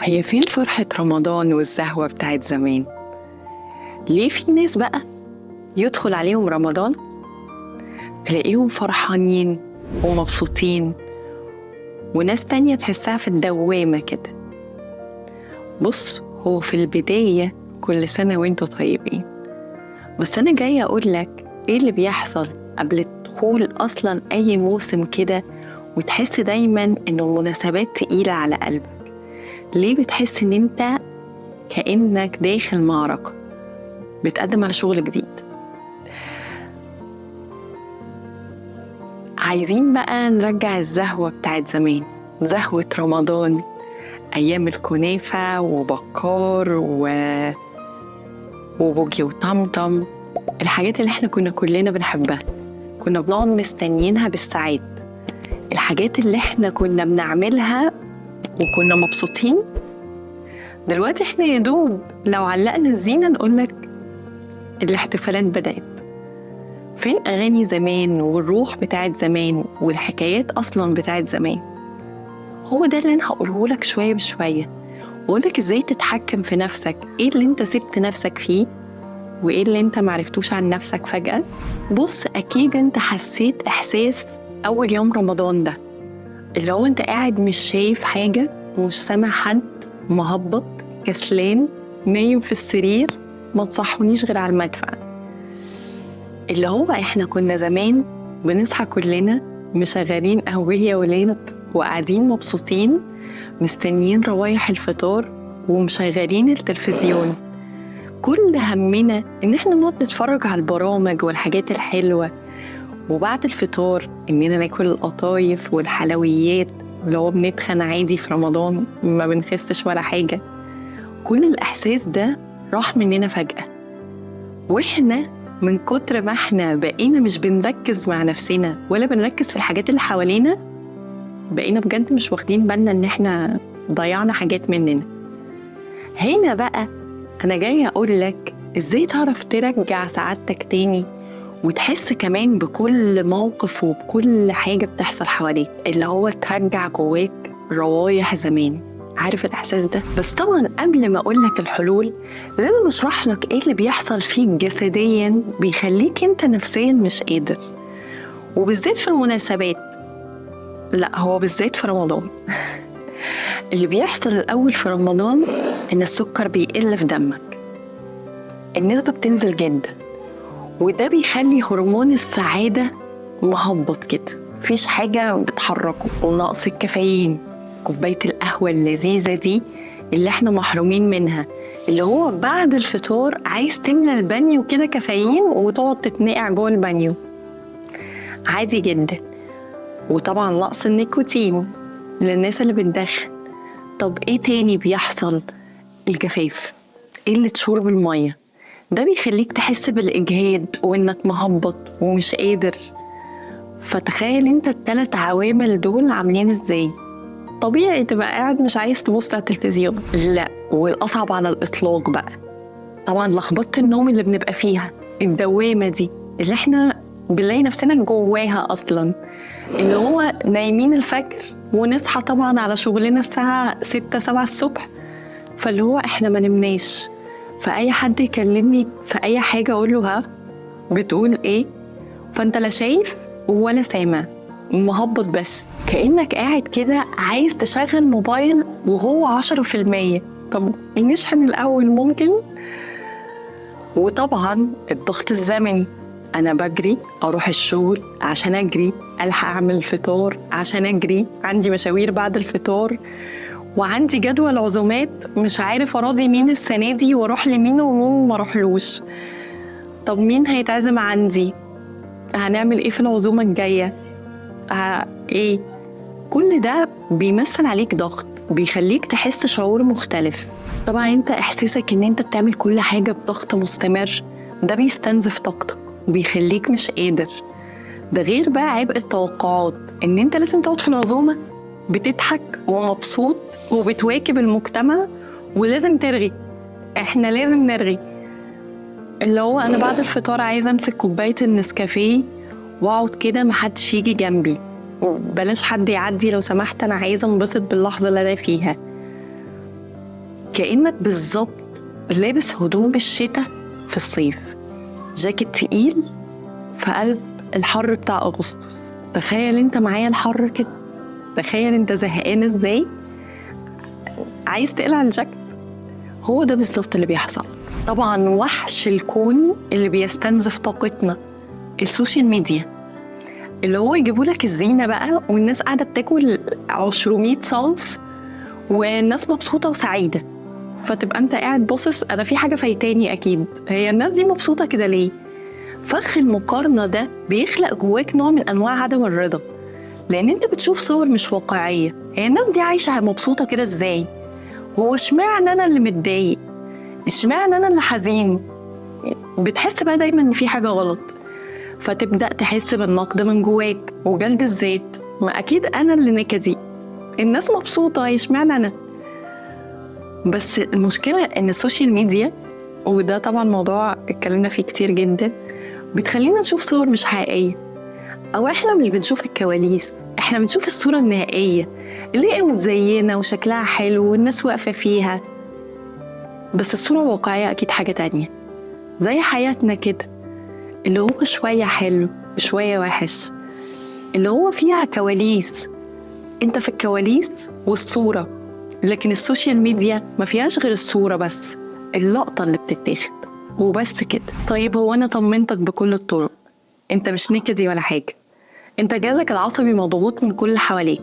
هي فين فرحة رمضان والزهوة بتاعت زمان؟ ليه في ناس بقى يدخل عليهم رمضان تلاقيهم فرحانين ومبسوطين، وناس تانية تحسها في الدوامة كده؟ بص، هو في البداية كل سنة وانتوا طيبين، بس أنا جاية أقول لك إيه اللي بيحصل قبل دخول أصلا أي موسم كده، وتحس دايما إن المناسبات تقيلة على قلبك. ليه بتحس إن أنت كأنك داخل معركة، بتقدم على شغل جديد؟ عايزين بقى نرجع الزهوة بتاعت زمان، زهوة رمضان، أيام الكنافة وبكار وبوجي وطمطم، الحاجات اللي احنا كنا كلنا بنحبها، كنا بنقعد مستنيينها بالساعات، الحاجات اللي احنا كنا بنعملها وكنا مبسوطين. دلوقتي احنا يدوب لو علقنا الزينة نقولك الاحتفالات بدأت. فين أغاني زمان والروح بتاعت زمان والحكايات أصلا بتاعت زمان؟ هو ده اللي أنا هقوله لك شوية بشوية، وأقولك إزاي تتحكم في نفسك، إيه اللي أنت سبت نفسك فيه وإيه اللي أنت معرفتوش عن نفسك فجأة. بص، أكيد أنت حسيت إحساس أول يوم رمضان ده، اللي هو أنت قاعد مش شايف حاجة ومش سامع حد، مهبط، كسلان، نايم في السرير، ما تصحونيش غير على المدفع. اللي هو احنا كنا زمان بنصحى كلنا مشغلين قهوة يا ولاد وقاعدين مبسوطين مستنيين روايح الفطار ومشغلين التلفزيون. كل همنا ان احنا نقعد نتفرج على البرامج والحاجات الحلوة، وبعد الفطار اننا ناكل القطايف والحلويات اللي هو بنتخن عادي في رمضان، ما بنخسش ولا حاجة. كل الإحساس ده راح مننا فجأة، واحنا من كتر ما احنا بقينا مش بنركز مع نفسنا ولا بنركز في الحاجات اللي حوالينا، بقينا بجد مش واخدين بالنا ان احنا ضيعنا حاجات مننا. هنا بقى انا جاية اقول لك ازاي تعرف ترجع سعادتك تاني، وتحس كمان بكل موقف وبكل حاجة بتحصل حواليك، اللي هو ترجع جواك روايح زمان. عارف الإحساس ده؟ بس طبعا قبل ما أقول لك الحلول لازم أشرح لك إيه اللي بيحصل فيك جسديا بيخليك أنت نفسيا مش قادر، وبالذات في المناسبات. لا، هو بالذات في رمضان. اللي بيحصل الأول في رمضان إن السكر بيقل في دمك، النسبة بتنزل جدا، وده بيخلي هرمون السعادة مهبط كده، مفيش حاجة بتحركه. ونقص الكافيين، كوباية القهوة اللذيذة دي اللي احنا محرومين منها، اللي هو بعد الفطار عايز تملى البانيو كده كافيين وتقعد تتنقع جوه البانيو عادي جدا. وطبعا نقص النيكوتين للناس اللي بتدخن. طب ايه تاني بيحصل؟ الجفاف، قلة شرب المية، ده بيخليك تحس بالإجهاد وإنك مهبط ومش قادر. فتخيل انت التلات عوامل دول عاملين ازاي. طبيعي تبقى قاعد مش عايز تبص على التلفزيون. لا، والأصعب على الإطلاق بقى طبعا لخبطة النوم اللي بنبقى فيها، الدوامة دي اللي احنا بنلاقي نفسنا جواها أصلا، اللي هو نايمين الفجر ونصحى طبعا على شغلنا الساعة 6-7 الصبح، فاللي هو احنا ما نمناش. فأي حد يكلمني في أي حاجة أقول له ها بتقول إيه؟ فأنت لا شايف ولا سامع، مهبط، بس كأنك قاعد كده عايز تشغل موبايل وهو 10%. طب نشحن الأول ممكن؟ وطبعا الضغط الزمني، أنا بجري أروح الشغل عشان أجري ألحق أعمل الفطار، عشان أجري عندي مشاوير بعد الفطار، وعندي جدول عزومات مش عارف أراضي مين السنة دي وأروح لمين ومين ما أروحلوش. طب مين هيتعزم عندي؟ هنعمل إيه في العزومة الجاية؟ إيه؟ كل ده بيمثل عليك ضغط، بيخليك تحس شعور مختلف. طبعا أنت إحساسك إن أنت بتعمل كل حاجة بضغط مستمر ده بيستنزف طاقتك وبيخليك مش قادر. ده غير بقى عبء التوقعات، إن أنت لازم تقعد في العزومة بتضحك ومبسوط وبتواكب المجتمع، ولازم ترغي، احنا لازم نرغي. اللي هو انا بعد الفطار عايزه امسك كوباية النسكافيه واقعد كده، محدش يجي جنبي، بلاش حد يعدي لو سمحت، انا عايزه انبسط باللحظة اللي انا فيها. كأنك بالظبط لابس هدوم الشتاء في الصيف، جاكيت تقيل في قلب الحر بتاع أغسطس. تخيل انت معايا الحر كده، تخيل انت زهقان ازاي، عايز تقلع الجاكيت. هو ده بالظبط اللي بيحصل. طبعا وحش الكون اللي بيستنزف طاقتنا ال social media، اللي هو يجيبوا لك الزينة بقى والناس قاعدة بتاكل 200 صنف والناس مبسوطة وسعيدة، فتبقى انت قاعد باصص انا في حاجة فايتاني اكيد، هي الناس دي مبسوطة كده ليه؟ فخ المقارنة ده بيخلق جواك نوع من انواع عدم الرضا، لان انت بتشوف صور مش واقعية. هي الناس دي عايشة مبسوطة كده ازاي؟ هو اشمعنى انا اللي متضايق؟ اشمعنى انا اللي حزين؟ بتحس بقى دايما ان في حاجة غلط، فتبدأ تحس بالنقد من جواك وجلد الذات، ما اكيد انا اللي نكدي، الناس مبسوطة اشمعنى انا؟ بس المشكلة ان ال social media، وده طبعا موضوع اتكلمنا فيه كتير جدا، بتخلينا نشوف صور مش حقيقية، او احنا مش بنشوف الكواليس، احنا بنشوف الصورة النهائية اللي هي متزينة وشكلها حلو والناس واقفة فيها، بس الصورة الواقعية أكيد حاجة تانية. زي حياتنا كده، اللي هو شوية حلو شوية وحش، اللي هو فيها كواليس، انت في الكواليس والصورة، لكن ال social media ما فيهاش غير الصورة بس، اللقطة اللي بتتاخد وبس كده. طيب هو أنا طمنتك بكل الطرق، انت مش نكدي ولا حاجة، انت جهازك العصبي مضغوط من كل اللي حواليك.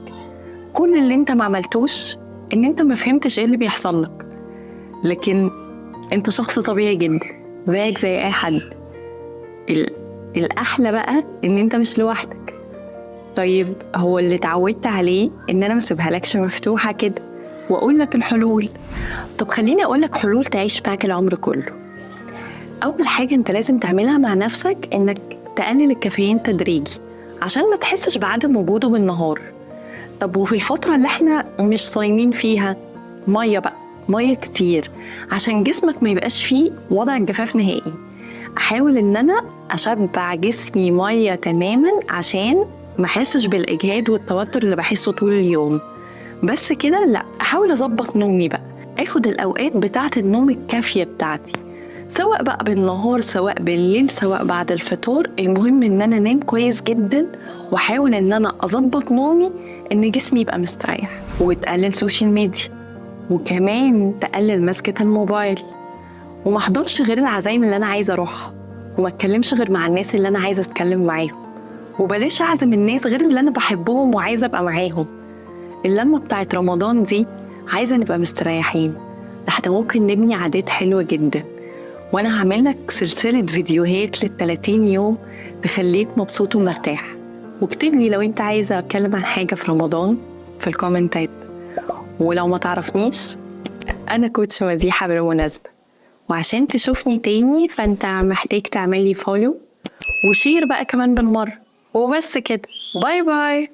كل اللي انت ما عملتوش ان انت ما فهمتش ايه اللي بيحصل لك، لكن انت شخص طبيعي جدا زيك زي اي حد. الاحلى بقى ان انت مش لوحدك. طيب هو اللي اتعودت عليه ان انا ما اسيبهالكش مفتوحة كده واقول لك الحلول. طب خليني اقول لك حلول تعيش معاك العمر كله. اول حاجة انت لازم تعملها مع نفسك انك تقلل الكافيين تدريجي عشان ما تحسش بعدم وجوده بالنهار. طب وفي الفترة اللي احنا مش صايمين فيها، مية بقى، مية كتير عشان جسمك ما يبقاش فيه وضع الجفاف نهائي. احاول ان انا اشبع جسمي مية تماما عشان ما احسش بالاجهاد والتوتر اللي بحسه طول اليوم. بس كده لا، احاول اظبط نومي بقى، اخد الاوقات بتاعه النوم الكافيه بتاعتي، سواء بقى بالنهار سواء بالليل سواء بعد الفطور. المهم ان انا انام كويس جدا، واحاول ان انا اظبط نومي ان جسمي يبقى مستريح. وتقلل social media، وكمان تقلل مسكة الموبايل، وما احضرش غير العزايم اللي انا عايزه اروحها، وما اتكلمش غير مع الناس اللي انا عايزه اتكلم معاهم، وبلاش اعزم الناس غير اللي انا بحبهم وعايزه ابقى معاهم. اللمة بتاعت رمضان دي عايزه نبقى مستريحين، ده احنا ممكن نبني عادات حلوة جدا. وانا هعمل لك سلسلة فيديوهات لل30 يوم تخليك مبسوط ومرتاح. واكتب لي لو انت عايزه اتكلم عن حاجة في رمضان في الكومنتات. ولو ما تعرفنيش، انا coach مديحه بالمناسبة، وعشان تشوفني تاني فانت محتاج تعملي follow و share بقى كمان بالمرة. وبس كده، bye bye.